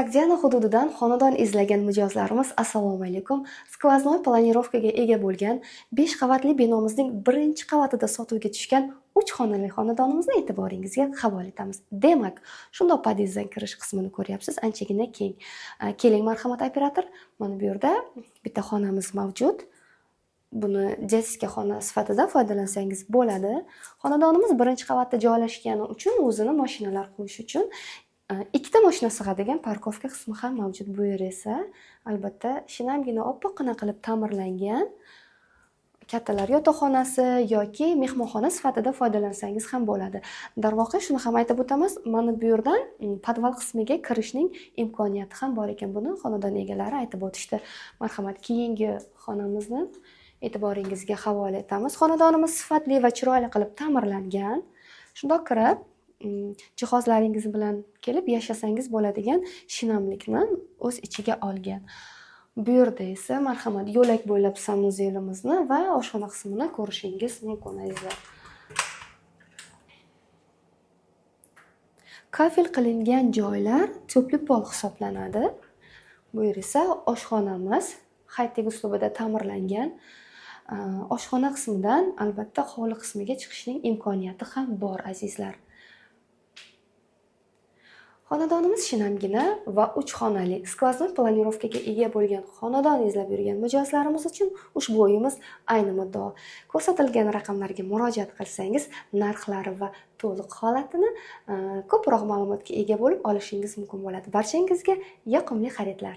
Sogdiana hududidan xonadon izlagan mijozlarimiz, assalomu alaykum. Сквозной planirovkaga ega bo'lgan 5 qavatli binomizning birinchi qavatida sotuvga tushgan 3 xonali xonadonimizni e'tiboringizga havola etamiz. Demak, shundoq podyezddan kirish qismini ko'ryapsiz, anchagina keng. Keling, marhamat, operator. Mana bu yerda bitta xonamiz mavjud. Buni детский xona sifatida foydalansangiz bo'ladi. Xonadonimiz birinchi qavatda joylashgani uchun o'zini mashinalar qo'yish uchun ikkita mashina sig'adigan парковка qismi ham mavjud. Bu yer esa albatta shinamgina, oppoqqina qilib ta'mirlangan kattalar yotoqxonasi yoki mehmonxona sifatida foydalansangiz ham bo'ladi. Darvoqe, shuni ham aytib o'tamiz, mana bu yerdan podval qismiga kirishning imkoniyati ham bor ekan. Buni xonadon egalari aytib o'tishdi. Marhamat, keyingi xonamizni e'tiboringizga havola etamiz. Xonadonimiz sifatli va chiroyli qilib ta'mirlangan. Shundoq kirib, jihozlaringiz bilan kelib yashasangiz bo'ladigan shinamlikni o'z ichiga olgan. Bu yerda esa, marhamat, yo'lak bo'ylab санузел imizni va oshxona qismini ko'rishingiz mumkin, azizlar. Kafel qilingan joylar тёплый pol hisoblanadi. Bu yer esa oshxonamiz, high-tech uslubida ta'mirlangan. Oshxona qismidan albatta hovli qismiga chiqishning imkoniyati ham bor, azizlar. Xonadonimiz shinamgina va 3 xonali сквозной planirovkaga ega bo'lgan xonadon izlab yurgan mijozlarimiz uchun ushbu uyimiz ayni muddao. Ko'rsatilgan raqamlarga murojaat qilsangiz, narxlari va to'liq holatini ko'proq ma'lumotga ega bo'lib olishingiz mumkin bo'ladi. Barchangizga yoqimli xaridlar.